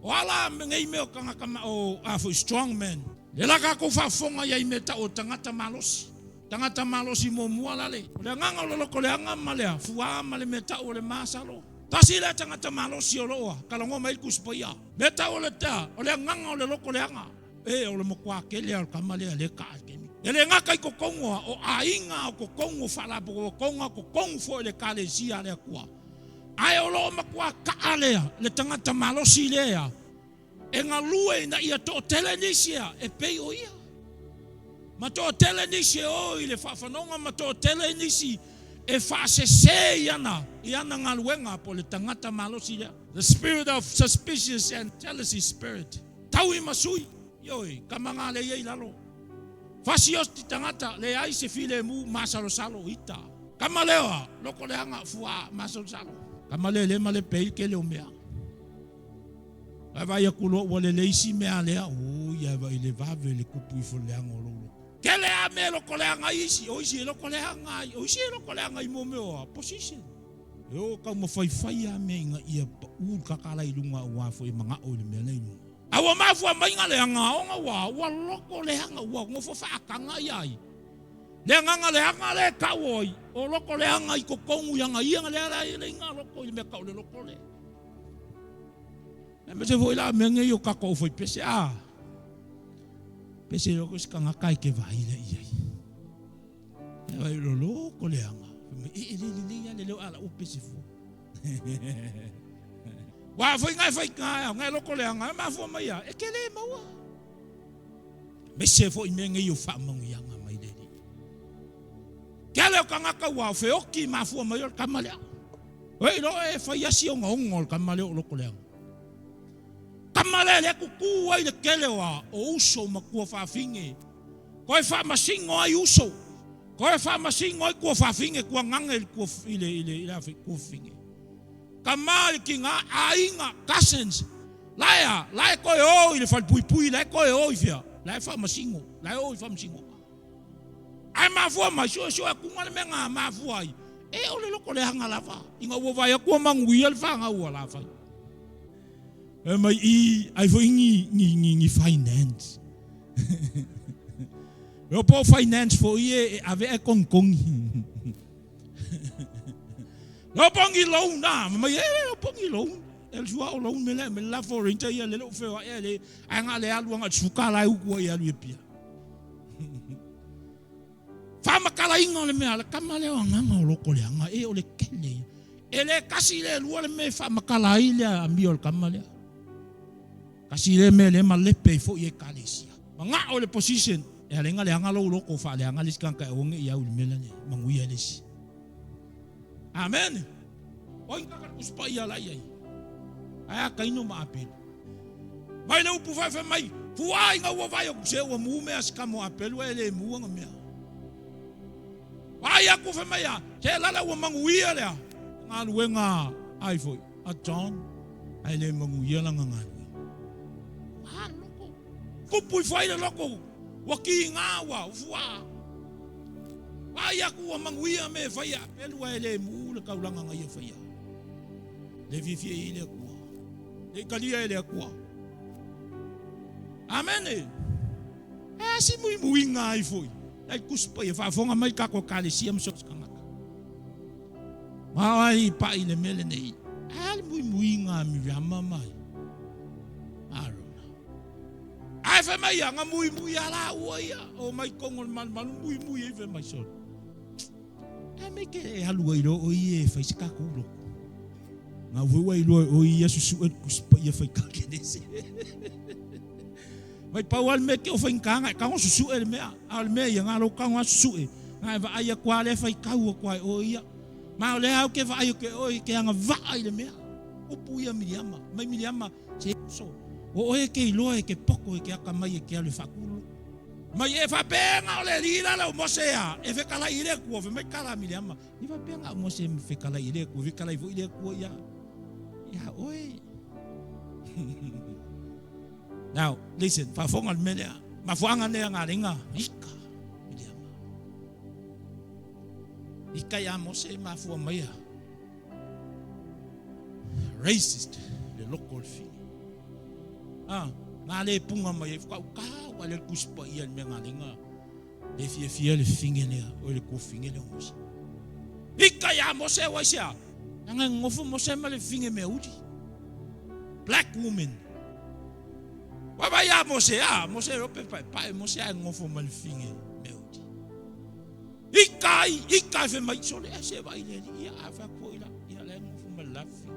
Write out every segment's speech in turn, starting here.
O a la nei mea o tagata ma o a foi strong man. Lea la tatou faafofoga i ai i mea tau o tagata malosi. Tagata malosi muamua la le. O le agaga o le loto leaga ma le fuā ma le mea tau o le masalo. Tasi lea tagata malosi o loo a talanoa mai ai le Tusi Paia. Mea tau o le tea, o le agaga o le loto leaga. E, o le matua tele lava o le tama lea lea e taa i le taimi. E le gata i totonu o aiga, o totonu o faalapotopotoga, o totonu foi o le Ekalesia a le Atua. Ae o lo o matua taa lea, le tagata malosi lea e galue ina ia toatele nisi e pei o ia. Ma toatele nisi e o i le faafanoga ma toatele nisi e faasese i ana, i ana galuega po o le tagata malosi lea. The spirit of suspicious and jealousy spirit. Taui ma sui, ioe, kamagalei ai lalo. Fasioti tagata, leai se filemu, masalosalo, ita. Kama leoa, loko leaga, fuaa, masalosalo. Kama lele ma le pei ke leo mea. Ae vaai aku loa ua lelei isi mea lea, oi ae vaai le vave le kupu ifo le leaga o lou loto. Kele a mea e loko leaga ai isi, o isi e loko leaga ai, o isi e loko leaga i mo mea o position. E o taumafaifai a mea ina ia pau le kakala i luga aua foi e manao i le mea la i luga. A ua mafua mai na leaga ona ua ua loko leaga ua nofo faataga ia ai. Le agaga leaga lea e tau ai, o loko leaga i totonu i aga ia lea la i le iga loko i le mea tau le loko lea. Aemaise foi la mea nei o tatou fai pese a. Pese loko se tagata e te vaai lea i ai. E vai lo loko leaga. E e le le le ia le leo ala o pese fua. Wa foi ngai fai ka ngai loko leaga e mafua mai ia e ke le maua. Mese foi mea nei o faamanuiaga mai le Alii. Kele o tagata ua feoki mafua mai o le tama lea. Oi lo e fai asi ogaoga o le tama lea o loko leaga. Tama lea lea tutu ai le kele o a o uso ma tuafafine. Koe faamasino ai uso. Koe faamasino ai tuafafine tuagaga i le tua i le i le i le afe tuafafine. Tama i le tiga aiga cousins la e a la e toe o i le falepuipui la e toe o i fea la e faamasino la e o i faamasinoga. Ae mafua mai, suesue atuga le mea na mafua ai, e o le loko leaga lava, ina ua vaai atu ua manuia le fanau a Lafai. Fai mai i, ai foi ni, ni, ni, ni finance. E po o finance foi e, e ave ae togitogi. Leo po ni loan a, mai e leo po ni loan. E le sua o loan me le me la foreign ta ia le le feo e le ai nga le alu nga suka la u ku ia alu e pia. Faamatalaina o le mea, le tama lea o agaga o loko leaga, e o le kele ia. E le kasi le lua le mea e faamatala ai le amio o le tama lea. Kasi le mea le malepe ai foi ekalesia. Manao le position, e alenga leaga lou loko faaleaga le isi tagata e aua ne i au i le mea lea, manuia le isi. Amen. O ai kaka Tusi Paia la i ai? Ae a Kaino ma Apelu. Mai le upu fai fai mai, fuā ina ua vaai atu se ua mu mea si kamo Apelu e le mu ana mea. Vaai aku fai mai a, se lala ua manuia lea. Galuega ai foi a John, ae le manuia lana galuega. Ua loko. Kupu ifo ai le loko, ua kiga ua fuā. Vaai aku ua manuia mea e fai a Apelu ae le mu le taulaga na ia faia. Le fiafia i le Atua. Le i talia e le Atua. Amene. E asi muimuiga ai foi. Ai Tusi Paia faafofoga mai tatou ekalesia ma so o se tagata. Ma ai pai i le mea lenei. A le muimuiga a Miriama mai. Arona. Ae fai mai ia, na muimui a la ua ia, o mai tonu o le malumalu muimui ai fai mai sole. Ae mai ke e alu ai loa o ia e fai se tatou lotu. Ngā ue ua iloa e oi ia susuʻe le Tusi Paia fai kakenese. Mai pau a le mea ke o faigata e tago susuʻe le mea, a o le mea ia ngā lou tago a susuʻe, ngā e vaai aku a lea faitau aku a e oi ia. Ma o lea au ke vaai aku e oi ke agavaa i le mea. Upu ia Miriama, mai Miriama, se uso, o oe ke iloa e ke poko e ke akamai e ke alu e faakulu. Mai e faapea o le alii la o Mose a e fekalai i le Atua, fai mai kala Miriama. I faapea o Mose e fekalai i le Atua, fekalai foi le Atua ia ia oe. Now, listen, faafofoga le mea lea. Mafuaaga lea galega ika Miriama. Ika ia Mose e mafua mai a racist le loko o le fili. A, nga le punga mai ai faatoa ou tau lea i le Tusi Paia i le mea na ala ai ona le fiafia le fafine lea, o le tuafafine lea o Mose. Ika ia Mose ua aisea? Leaga e nonofo Mose ma le fafine meauli. Black woman. Vaavaai ia Mose, a, Mose e pe paepae Mose ae nonofo ma le fafine meauli. Ika ai, ika e fai mai, sole e se vaai le alii, ia a fai atu foi la, ia la e nonofo ma le la fafine.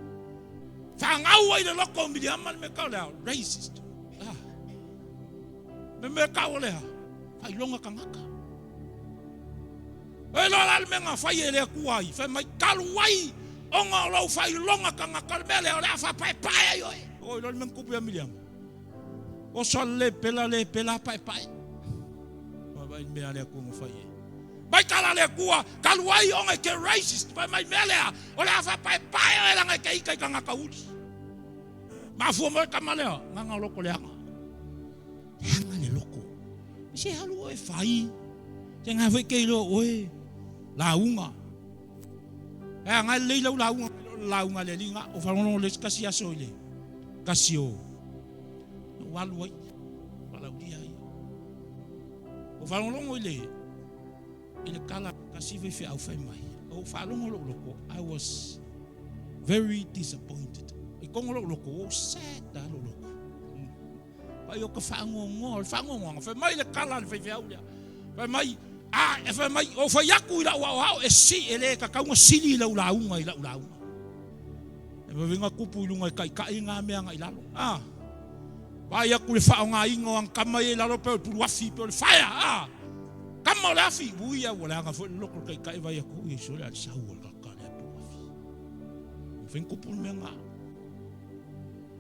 Fagau ai le loto o Miliama le mea tau lea, racist. Ah. Me mea tau o lea, faailoga tagata. E loa la le mea na fai e le Atua ai, fai mai, talu ai ona o lou faailoga tagata o le mea lea o le a faapaepae ai oe. Oi loa le mea na tupu ia Miliama. Oso le pela le pela paepae. Vaai le mea a le Atua na fai ai. Mai tala le Atua, talu ai ona e te racist, fai mai mea lea, o le a faapaepae oe leaga e te ita i tagata uli. Mafua mai tama lea, gaga loko leaga. Leaga le loko. Se alu oe fai. Se ngā foi ke iloa oe lauga. E a ngai lei lau lauga, lauga le linga o whalongo le kasi aso i le kasi o no alu ai. Walaulia ai. O whalongo i le i le kala kasi fai feau fai mai. O whalongo lou loko, I was very disappointed. I kongo lou loko, o sad da lou loko. Pai o ka whaangongoa, o le whaangongoanga, fai mai le kala le faifeau lea. Fai mai, a, e fai mai, o fai aku i lau aoao e si, e le kakaunga sili i lau lauga i lau lauga. E wawenga kupu i lunga i kaikai ngā mea nga i lalo. A, vai aku le whaonga inga o ang kama i lalo pe o le pulu afi, pe o le whaea, a, kama o le afi, ui a ua leaga foi le loko le kaikai vai aku, ui so le a le sau o le kaka le pulu afi. Whain kupu le mea ngā.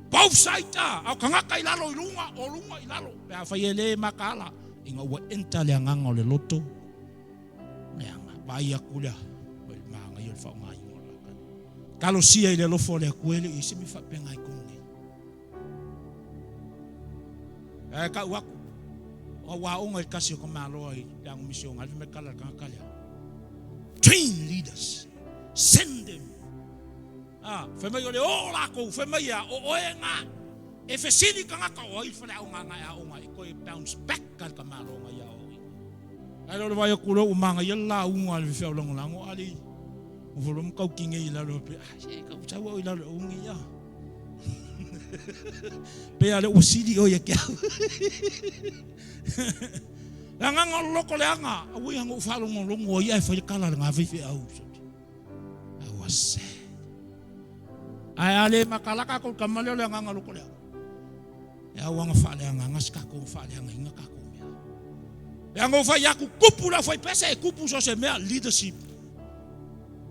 Both sides a, ao kangaka i lalo i lunga, o lunga i lalo. Pe a whai e le makaala, inga ua enta le anganga o le loto, le anga, vai aku lea, o le maanga i o le whaonga inga o le laka. Talosia i le alofa o le Atua e le i se me whaapenga i konu nei. E kau aku, o wā onga i kasi o ka maloa i le ango misi o ngā me kala le kangaka lea. Train leaders. Send them. Ah, fai mai o le o lākou, fai mai ia, o oe ngā, e fesili kangaka o ai whare au ngā ngā e onga, e koe bounce back ka ka malo ngā ia o. Ai lo le vai aku lo umanga ia la unga le whiwheo lango lango ali. O folo mkau kinge i lalo pe, ah, se ka usaua o i lalo ungi ia. Pe ale ua sili o ia ke au. Le anganga o loko le anga, a ui hanga u whalongo longo ia e whai kala le ngā whiwhi au. I was sad. Ai ale makalaka ko kamale o le anganga loko le anga. E au anga whaale anganga si kako whaale anga inga kako mea. Le anga o whai aku kupu la whai pese e kupu so se mea leadership.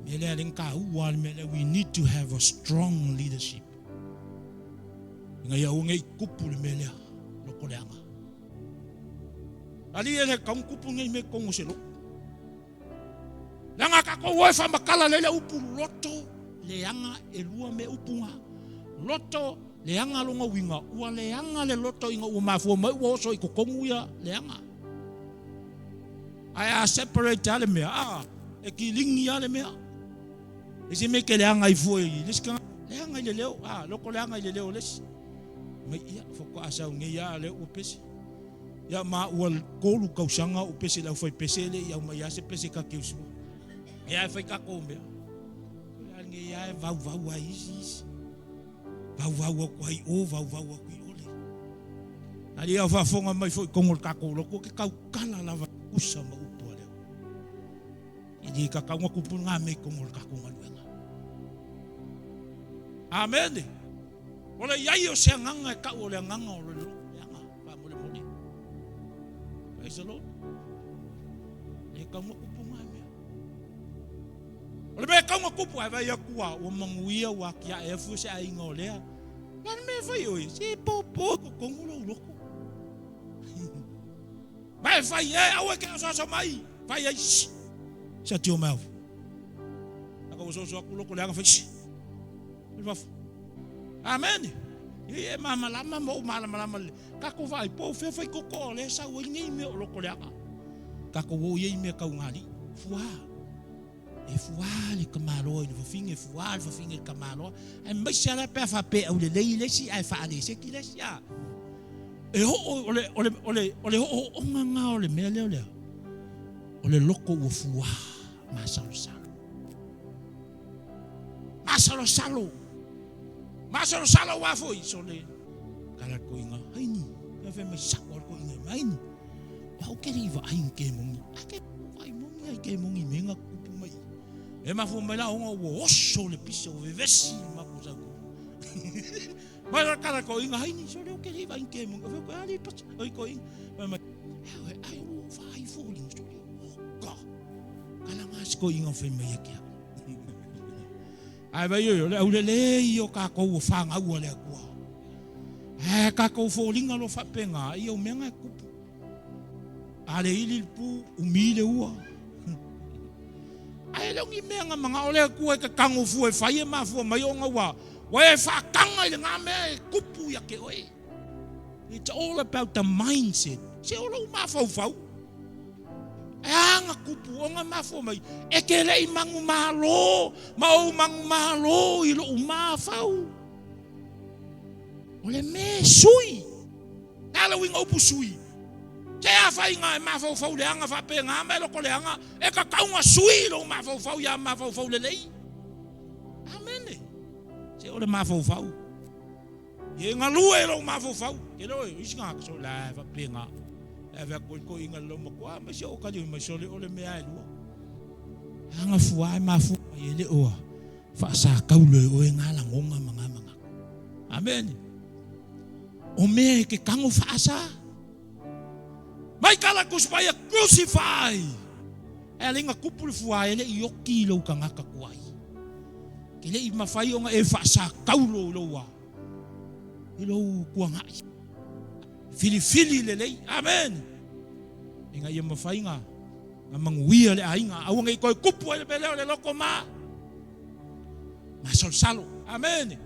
Me lea le ka ua le mea we need to have a strong leadership. Inga ia unge i kupu le mea lea loko le anga. Ali e le kaung kupu nei me kongo se loko. Leaga kakou oe whamakala le le upu loto leaga e lua me upunga. Loto leaga longa uiga, ua leaga le loto ina ua mafua mai ua oso i totonu ia leaga. Ae a separate a le mea, a, e kiligi a le mea. E se mea ke leaga ai fua i le isi tagata, leaga i le leo, a, loko leaga i le leo o le isi. Mai ia, faatoa sau nei a lea ua pese. Ia ma ua 3 tausaga o pese le aufai pese le i au mai a se pese ka keu sua. Ia e fai kākou mea. Le a nei a e vau vau ai isi isi. Vau vau aku ai o, vau vau aku i ole. Ali au faafofoga mai foi kongo le kākou loko ke kau kala lava usa ma upu a leo. E li ka kaunga kupu ngā me kongo le kākou galuega. Amen. O le iai o se agaga e kau o le agaga o le loko le aga faamolemole. Praise the Lord. E kaunga kupu ngā mea. O le mea e kaunga kupu ai vai aku a ua manuia ua ki a e fu se aiga o lea. La le mea e fai oe, se pōpō ko kongo lou loko. Mai fai e aua e ke asoaso mai. Fai ai shh. Shut your mouth. Aka ua soso aku loko le aga fai shh. Amen. I e malamalama ma ou malamalama le. Kako vai po fe fai koko le sau ai nei mea o loko le aga. Kako o iei mea kau ngali. Fua. E fuā le tamaloa i le fafine, fuā le fafine i le tamaloa, aemaise lava la pe a faapea e aulelei le isi ae faaleseti le isi, a. E oo, o le, o le, o le, o le ooooga lena o le mea lea o le a? O le loto ua fuā masalosalo. Masalosalo. Masalosalo aua foi, sole, kala le toeaina, haini, e fai mai sa'o lava le toeaina e haini. O au ke le i vaai i ni kemoni. A ke vaai moni lava i kemoni i mea na tutupu mai i. E mafua mai la ona ua oso le pisa, ua vevesi le matou sau. Mai la kala toeaina, haini, sole ou ke le i vaai i ni kemoni. Ou fai atu, a le pasa, oi toeaina. Fai mai, e ai ua ou vaai foliga, sole, oka. Kala nga si toeaina fai mai ia te au. Ae vai oi, o le aulelei o tatou o fanau a le Atua. Ae tatou foliga loa faapena, ia o mea na e tupu. A le ili le pu, umi le ua. Ae le o ni mea na manao le Atua e tatago fua e fai e mafua mai ona ua ua e faataga i lena mea e tupu ia te oe. It's all about the mindset. Se o lou mafaufau. E a na tupu ona mafua mai, e te le i manumalo ma ou manumalo i lou mafau. O le mea e sui. Le a le uiga o upu sui? Se afai na e mafaufau leaga faapena ma e loto leaga, e tatau na sui lou mafaufau ia mafaufau lelei. Amene. Se o le mafaufau. Ia e galue i lou mafaufau. Te le oe, o isi tagata, sole, la e faapena. E ave atu ai le toeaina i le laumatua, mai se o tali mai, sole, o le mea lava e lua. A gafua e mafua mai e le o faasataulo e oe na lagona ma na manatu. Amene. O mea e te tago faasa. Mai kala crucify, crucify. E ala i na tupu le fua e le i oti i lou tagata tuai. Ke le i mafai ona e faasataulo i lou a, i lou tuanai. Filifili lelei. Amen. Ina ia mafai na na manuia le aiga. Aua ne i toe tupu ai le mea lea o le loko ma masalosalo. Amen.